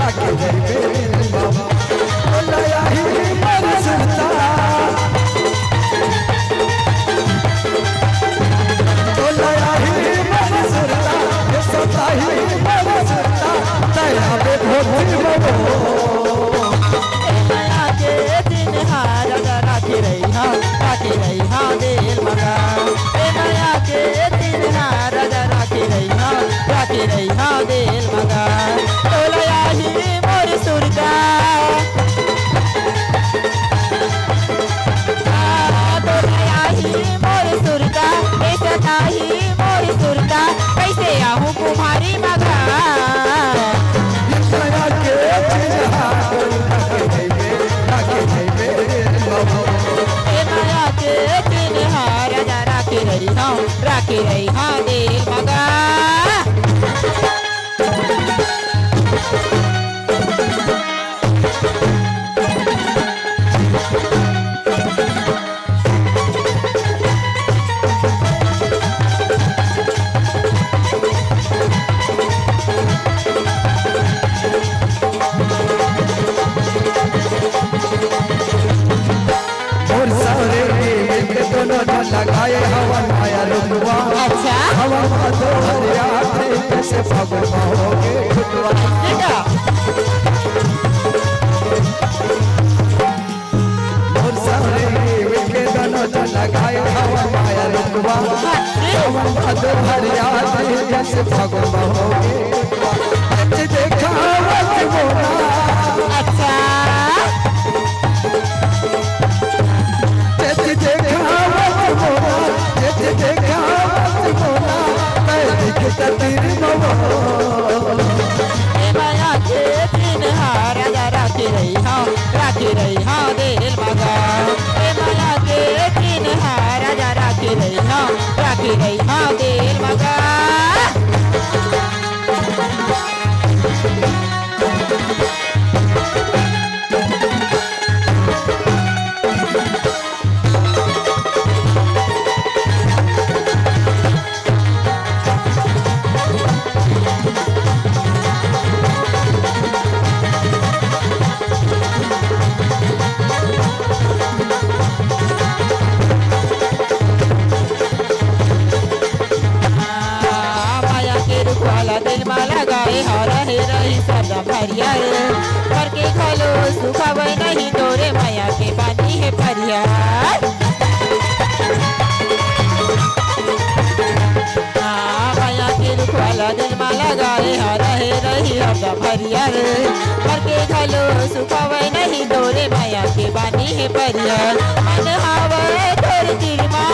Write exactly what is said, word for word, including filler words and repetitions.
ए मया के चिन्हार राखे रहिहा, राखे रहिहा दिल मगा। ए मया के चिन्हार राखे रहिहा, राखे रहिहा दिल मगा। तोला आही मोर सुरता। आ, तोला आही मोर सुरता, ए सताही मोर सुरता, कइसे आहूँ कुम्हारी मगा। ए मया के चिन्हार राखे रहिहा, राखे रहिहा दिल मगा। मोर सारे के मिलके दोनों झन लगाए हवन माया लुटवा। अच्छा। हवन भादो हरिया थे, जैसे फागुन में होगे छुटवा। बेटा। मोर सारे के मिलके दोनों झन लगाए हवन माया लुटवा। हाँ, जी। हवन भादो हरिया थे, जैसे फागुन में होगे छुटवा। अच्छा। ए मया के चिन्हार राखे रहिहा, राखे रहिहा दिल मगा। ए मया के चिन्हार राखे रहिहा, राखे रहिहा दिल मगा। मया के रुखवा ला दिल मा लगाए हव, रहे रही सरदम हरियर। मर के घलो सुखावय नहीं तोरे मया के बानी हे परियार। हाँ, मया के रुखवा ला दिल मा लगाए हव, रहे रही हरदम हरियर। मर के घलो सुखावय नहीं तोरे मया के बानी हे परियार। मन हवय तोर तीर मा।